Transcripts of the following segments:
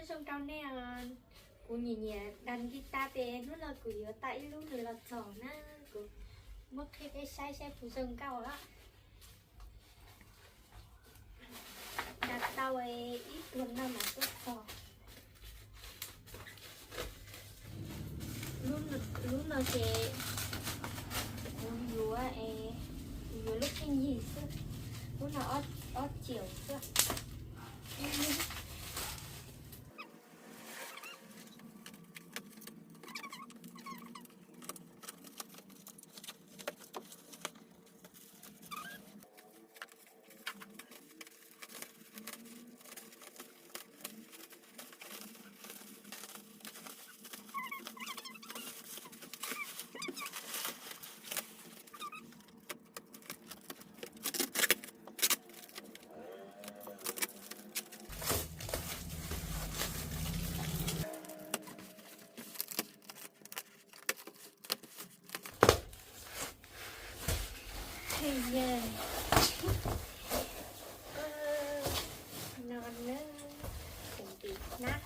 Zoo rau nej, kuv nyiam nyiam das guitar pes, hnub no kuv yuav tau ib lub nws los txog na, kuv muab qhib peb saib saib puas zoo nkauj os. Das tau ib pluag no mas tuaj txog. Lub no ces kuv yuav, kuv yuav lub pheej yig xwb, lub no ob txiaus xwb. No na, kuv tiv hnab.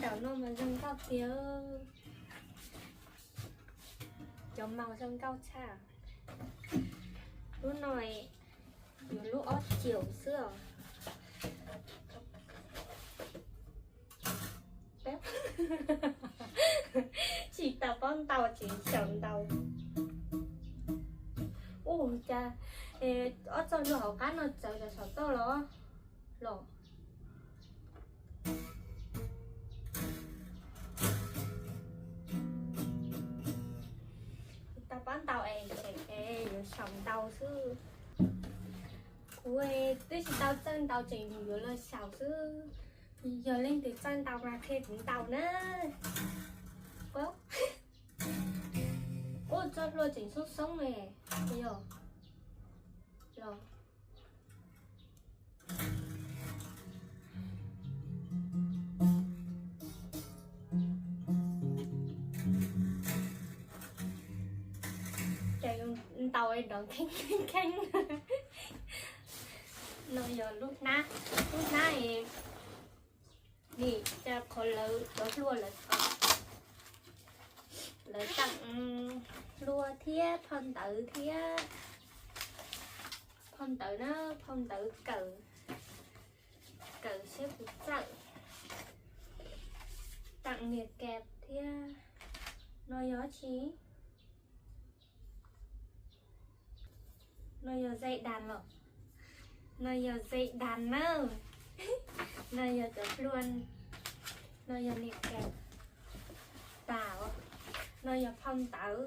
Nraum no mas zoo nkauj tiag. Cov màu zoo nkauj tshaj. Lub no yuav lub ob txiaus xwb os. Tsis tau paub ntaus ces xyaum ntaus. Ua cas ob txoj hlua hauv qab no txawv rau saum toj los los. Tsis tau paub ntaus es tseem yuav xyaum ntaus xwb. Kuv twb tsis tau txawj ntaus tseem yuav los xyaum xwb. Yog leej twg txawj ntaus mas qhia kuv ntaus na. Ua txoj hlua tseem xoob xoob ne, yog los. Ces ntaus nrov kheej kheej kheej. No yog lub hnab, lub hnab nim cas qhov lawv cov hlua lawv, lawv tseem hlua thiab phau ntawv thiab. Phau ntawv na, phau ntawv kawm, kawm seb puas txawj. Tseem niag kas thiab. No yog tsi? No yog dây đàn los? No yog dây đàn na. No yog cov hlua. No yog niag kas tas. No yog phau ntawv,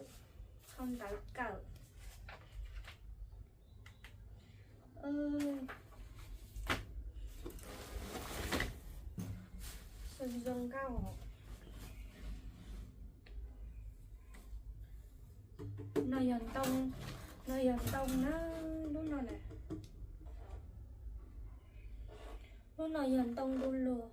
phau ntawv kawm. Zoo zoo nkauj. No yog ntoo, no yog ntoo na, lub no na. Lub no yog ntoo du lug.